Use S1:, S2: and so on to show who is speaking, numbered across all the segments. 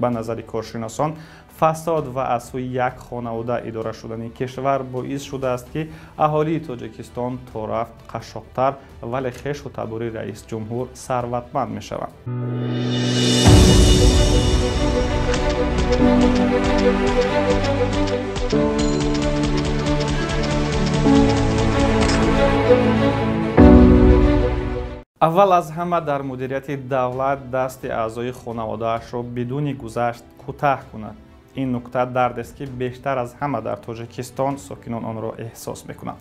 S1: Ба назари коршиносон, фасод ва аз сӯи як хонавода идора шудани кишвар боис шудааст, ки аҳолии Тоҷикистон то рафт қашшоқтар, вале хешу табори раисҷумҳур сарватманд мешаванд. Аввал аз ҳама дар мудирияти давлат дасти аъзои хонаводаашро бидуни гузашт кӯтаҳ кунад. Ин нукта дардест, ки бештар аз ҳама дар Тоҷикистон сокинон онро эҳсос мекунанд.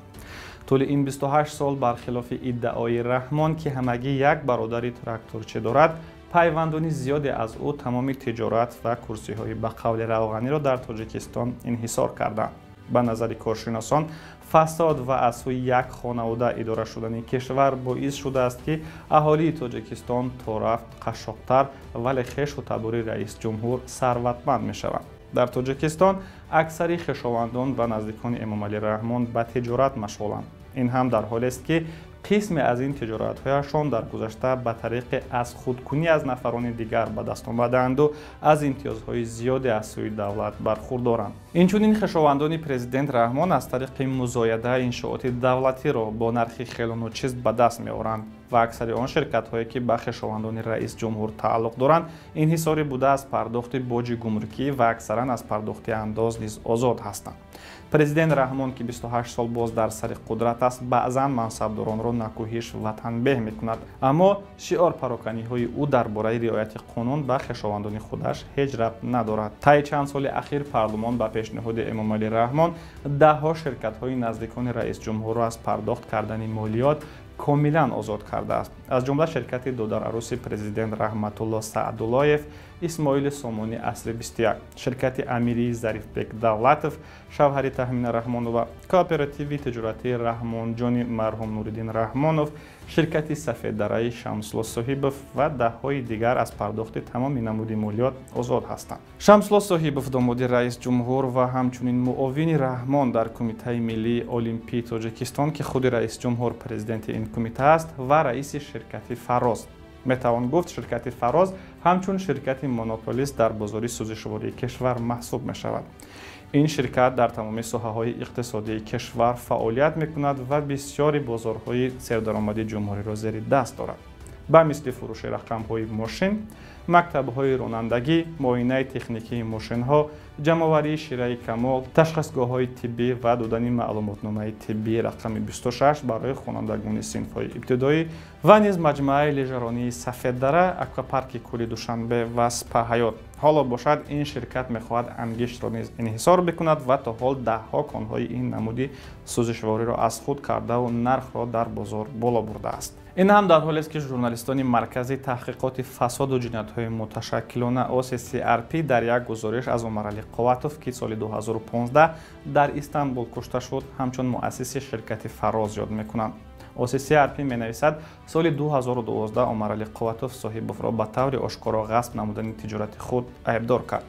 S1: Тӯли ин 28 сол, бархилофи иддаои Раҳмон, ки ҳамагӣ як бародари тракторчӣ дорад, пайвандони зиёде аз ӯ тамоми тиҷорат ва курсиҳои ба қавли равғаниро дар Тоҷикистон инҳисор карданд. Ба назари коршиносон, фасод ва аз сӯи як хонавода идора шудани кишвар боис шудааст, ки аҳолии Тоҷикистон то рафт қашшоқтар, вале хешу табори раисҷумҳур сарватманд мешаванд. Дар Тоҷикистон аксари хешовандон ва наздикони Эмомалӣ Раҳмон ба тиҷорат машғуланд. Ин ҳам дар ҳолест, ки қисме аз ин тиҷоратҳояшон дар гузашта ба тариқи аз худкунӣ аз нафарони дигар ба даст омадаанду аз имтиёзҳои зиёде аз сӯи давлат бархурдоранд. Инчунин хешовандони президент Раҳмон аз тариқи музояда иншооти давлатиро бо нархи хело ночиз ба даст меоранд ва аксари он ширкатҳое, ки ба хешовандони раисҷумҳур тааллуқ доранд, инҳисорӣ буда аз пардохти боҷи гумрукӣ ва аксаран аз пардохти андоз низ озод ҳастанд. Президент Раҳмон, ки 28 сол боз дар сари қудрат аст, баъзан мансабдоронро накӯҳиш ва танбеҳ мекунад, аммо шиорпароканиҳои ӯ дар бораи риояти қонун ба хешовандони худаш ҳеҷ рабт надорад. Таи чанд соли ахир парлумон ба пешниҳоди Эмомалӣ Раҳмон даҳҳо ширкатҳои наздикони раисҷумҳурро аз пардохт кардани молиёт комилан озод кардааст. Аз ҷумла ширкати додараруси президент Раҳматулло Саъдуллоев, Исмоили Сомонӣ асри 21, ширкати амирии Зарифбек Давлатов, шавҳари Таҳмина Раҳмонова, кооперативи тиҷоратии Раҳмонҷони марҳум Нуриддин Раҳмонов, ширкати сафеддараи Шамсулло Соҳибов ва даҳҳои дигар аз пардохти тамоми намуди молиёт озод ҳастанд. Шамсулло Соҳибов, домоди раисҷумҳур ва ҳамчунин муовини Раҳмон дар Кумитаи миллии олимпии Тоҷикистон, ки худи раисҷумҳур президенти ин кумита аст, ва раиси ширкати Фароз. Метавон гуфт, ширкати Фароз ҳамчун ширкати монополист дар бозори сӯзишвории кишвар маҳсуб мешавад. Ин ширкат дар тамоми соҳаҳои иқтисодии кишвар фаъолият мекунад ва бисёри бозорҳои сердаромади ҷумҳуриро зери даст дорад. Ба мисли фурӯши рақамҳои мошин, мактабҳои ронандагӣ, муоинаи техникии мошинҳо, ҷамъоварии шираи камол, ташхисгоҳҳои тиббӣ ва додани маълумотномаи тиббии рақами 26 барои хонандагони синфҳои ибтидоӣ ва низ маҷмӯаи лижаронии Сафеддара, аквапарки кӯли Душанбе ва Спаҳаёт. Ҳоло бошад, ин ширкат мехоҳад ангиштро низ инҳисор бикунад ва то ҳол даҳҳо конҳои ин намуди сӯзишвориро аз худ кардаву нархро дар бозор боло бурдааст. Ин ҳам дар ҳолест, ки журналистони Маркази таҳқиқоти фасоду ҷиноятҳои муташаккилона OCCRP дар як гузориш аз Умаралӣ Қувватов, ки соли 2015 дар Истанбул кушта шуд, ҳамчун муассиси ширкати Фароз ёд мекунанд. OCCRP менависад, соли 2012 Умаралӣ Қувватов Соҳибовро ба таври ошкоро ғасб намудани тиҷорати худ айбдор кард.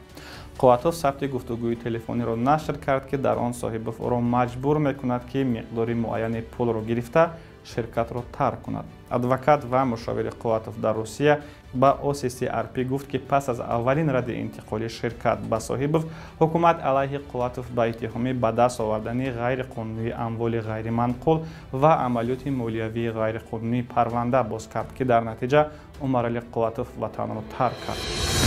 S1: Қувватов сабти гуфтугӯи телефониро нашр кард, ки дар он Соҳибов ӯро маҷбур мекунад, ки миқдори муайяни пулро гирифта ширкатро тарк кунад. Адвокат ва мушовири Қувватов дар Русия ба OCCRP гуфт, ки пас аз аввалин радди интиқоли ширкат ба Соҳибов, ҳукумат алайҳи Қувватов ба иттиҳоми ба даст овардани ғайриқонунии амволи ғайриманқул ва амалиёти молиявии ғайриқонунӣ парванда боз кард, ки дар натиҷа Умаралӣ Қувватов ватанро тарк кард.